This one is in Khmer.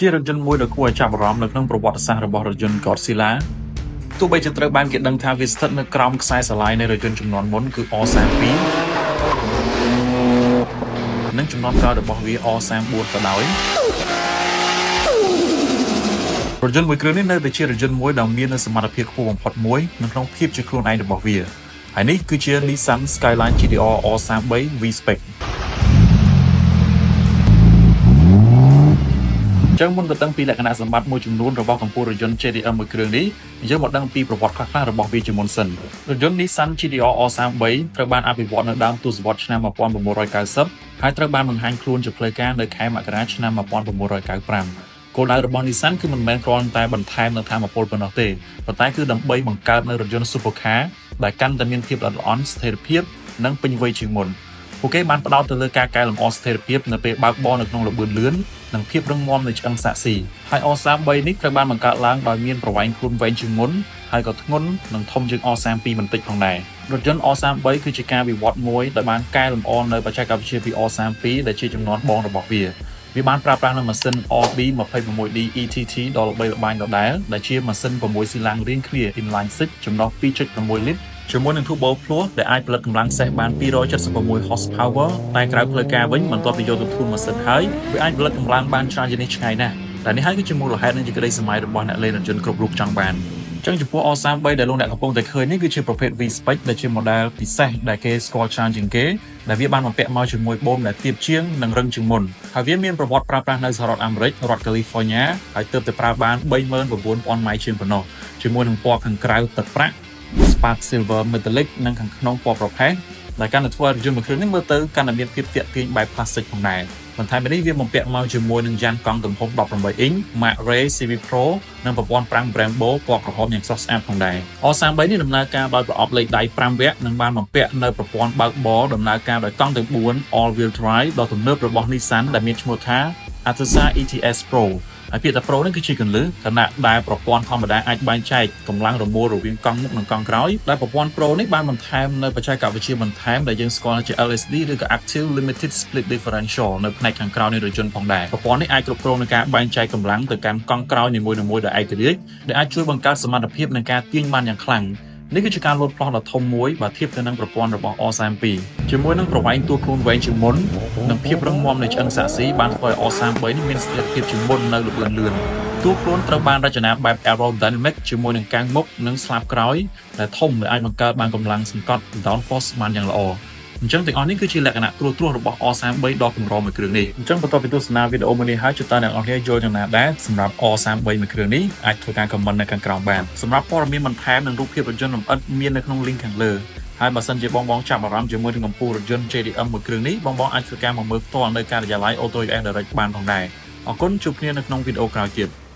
ជារថយន្តមួយដ៏គួរឲ្យចាប់អារម្មណ៍នៅក្នុងប្រវត្តិសាស្ត្ររបស់រថយន្ត Godzilla ទោះបីជាត្រូវបានគេដឹងថាវាស្ថិតនៅក្រោមខ្សែស្រឡាយនៃរថយន្តជំនាន់មុនគឺ R32 និងជំនាន់ក្រោយរបស់វា R34 ក៏ដោយរថយន្តមួយគ្រឿងនេះនៅតែជារថយន្តមួយដែលមាននូវសមត្ថភាពខ្ពស់បំផុតមួយនៅក្នុងភាពជាខ្លួនឯងរបស់វាហើយនេះគឺជា Nissan Skyline GTR R33 V-Spec។ ចឹងមុនទៅដឹងពីលក្ខណៈសម្បត្តិមួយចំនួនរបស់កម្ពូលរថយន្ត JDM មួយគ្រឿងនេះយើងមកដឹងពីប្រវត្តិខ្លះៗរបស់វាជាមុនសិនរថយន្ត Nissan GTR R33 ត្រូវបានអភិវឌ្ឍនៅដើមទសវត្សរ៍ឆ្នាំ1990ហើយត្រូវបានបង្ហាញខ្លួនជាផ្លូវការនៅខែមករាឆ្នាំ1995គោលដៅរបស់ Nissan គឺមិនមែនគ្រាន់តែបន្ថែមនូវថាមពលប៉ុណ្ណោះទេប៉ុន្តែគឺដើម្បីបង្កើតនូវរថយន្ត Supercar ដែលកាន់តែមានភាពល្អិតល្អន់ស្ថិរភាពនិងពេញវ័យជាងមុនពួកគេបានផ្ដោតទៅលើការកែលម្អស្ថិរភាពនៅពេលបើកបរនៅក្នុងល្បឿនលឿននិងភាពរឹងមាំនៃឆ្អឹងសាក់ស៊ីហើយ R33 នេះត្រូវបានបង្កើតឡើងដោយមានប្រវែងខ្លួនវែងជាងមុនហើយក៏ធ្ងន់និងធំជាង R32 បន្តិចផងដែររថយន្ត R33 គឺជាការវិវត្តមួយដែលបានកែលម្អនៅបច្ចេកវិទ្យាពី R32 ដែលជាជំនាន់បងរបស់វាវាបានប្រើប្រាស់នូវម៉ាស៊ីន RB26D ETT ដ៏ល្បីល្បាញដដែលដែលជាម៉ាស៊ីន6ស៊ីឡាំងរៀងគ្នា inline 6ចំណុះ2.6លីត្រជាមួយនឹង turbo ភ្លោះដែលអាចផលិតកម្លាំងសេះបាន276 horsepower តែក្រៅផ្លូវការវិញបន្ទាប់ពីយកទៅធូនម៉ាស៊ីនហើយវាអាចផលិតកម្លាំងបានច្រើនជាងនេះឆ្ងាយណាស់តែនេះហើយគឺជាមូលហេតុនិងជាក្តីស្រមៃរបស់អ្នកលេងរថយន្តគ្រប់រូបចង់បានចឹងចំពោះ R33 ដែលលោកអ្នកកំពុងតែឃើញនេះគឺជាប្រភេទ V-Spec ដែលជា model ពិសេសដែលគេស្គាល់ច្រើនជាងគេដែលវាបានបំពាក់មកជាមួយបូមដែលទាបជាងនិងរឹងជាងមុនហើយវាមានប្រវត្តិប្រើប្រាស់នៅសហរដ្ឋអាមេរិករដ្ឋ California ហើយទើបតែប្រើបាន39,000ម៉ាយជាងប៉ុណ្ណោះជាមួយនឹងពណ៌ខាងក្រៅទឹកប្រាក់ Spark Silver Metallic និងខាងក្នុងពណ៌ប្រផេះដែលកាន់តែធ្វើឲ្យរថយន្តមួយគ្រឿងនេះមើលទៅកាន់តែមានភាពទាក់ទាញបែប classic ផងដែរបន្ថែមពីនេះវាបំពាក់មកជាមួយនឹងយ៉ានកង់ទំហំ18អ៊ីញ Mack Ray CV Pro និងប្រព័ន្ធហ្វ្រាំង Brembo ពណ៌ក្រហមយ៉ាងស្រស់ស្អាតផងដែរ R33 នេះដំណើរការដោយប្រអប់លេខដៃ5វគ្គនិងបានបំពាក់នៅប្រព័ន្ធបើកបរដំណើរការដោយកង់ទាំង4 All Wheel Drive ដ៏ទំនើបរបស់ Nissan ដែលមានឈ្មោះថា Atessa ETS Pro ហើយពាក្យថា Pro នេះគឺជាគន្លឹះខណៈដែលប្រព័ន្ធធម្មតាអាចបែងចែកកម្លាំងរមួលរវាងកង់មុខនិងកង់ក្រោយដែលប្រព័ន្ធ Pro នេះបានបន្ថែមនៅបច្ចេកវិទ្យាបន្ថែមដែលយើងស្គាល់ជា LSD ឬក៏ Active Limited Split Differential នៅផ្នែកខាងក្រោយនៃរថយន្តផងដែរប្រព័ន្ធនេះអាចគ្រប់គ្រងនឹងការបែងចែកកម្លាំងទៅកាន់កង់ក្រោយនីមួយៗដោយឯករាជ្យដែលអាចជួយបង្កើតសមត្ថភាពនៃការទាញបានយ៉ាងខ្លាំងនេះគឺជាការលោតផ្លោះដ៏ធំមួយបើធៀបទៅនឹងប្រព័ន្ធរបស់ R32 ជាមួយនឹងប្រវែងតួខ្លួនវែងជាងមុននិងភាពរឹងមាំនៃឆ្អឹងសាក់ស៊ីបានធ្វើឲ្យ R33 នេះមានស្ថិរភាពជាងមុននៅល្បឿនលឿនតួខ្លួនត្រូវបានរចនាបែប aerodynamic ជាមួយនឹងកាំងមុខនិងស្លាបក្រោយដែលធំដែលអាចបង្កើតបានកម្លាំងសង្កត់ downforce បានយ៉ាងល្អអញ្ចឹងទាំងអស់នេះគឺជាលក្ខណៈត្រួសត្រាសរបស់ R33 ដ៏កម្រមួយគ្រឿងនេះអញ្ចឹងបន្ទាប់ពីទស្សនាវីដេអូមួយនេះហើយជឿតើអ្នកនរគ្នាយល់យ៉ាងណាដែរសម្រាប់ R33 មួយគ្រឿងនេះអាចធ្វើការ comment នៅខាងក្រោមបានសម្រាប់ព័ត៌មានបន្ថែមនិងរូបភាពរថយន្តលម្អិតមាននៅក្នុង link ខាងលើហើយបើសិនជាបងបងចាប់អារម្មណ៍ជាមួយនឹងកំពូលរថយន្ត JDM មួយគ្រឿងនេះបងបងអាចធ្វើការមកមើលផ្ទាល់នៅការិយាល័យ Auto US Direct បានផងដែរអរគុណជួបគ្នានៅក្នុងវីដេអូក្រោយទៀត។